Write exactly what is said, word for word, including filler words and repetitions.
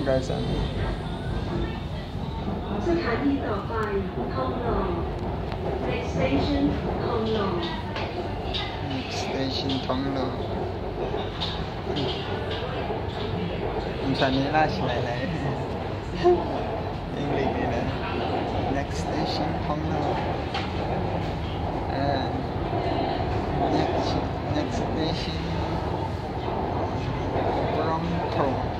Guys, um, สถานีต่อไปทองหล่อ Next station ทองหล่อ next station Tonglo. Nsan ni la shi lai lai. English ni na. Next station Tonglo. And next next station Brompton.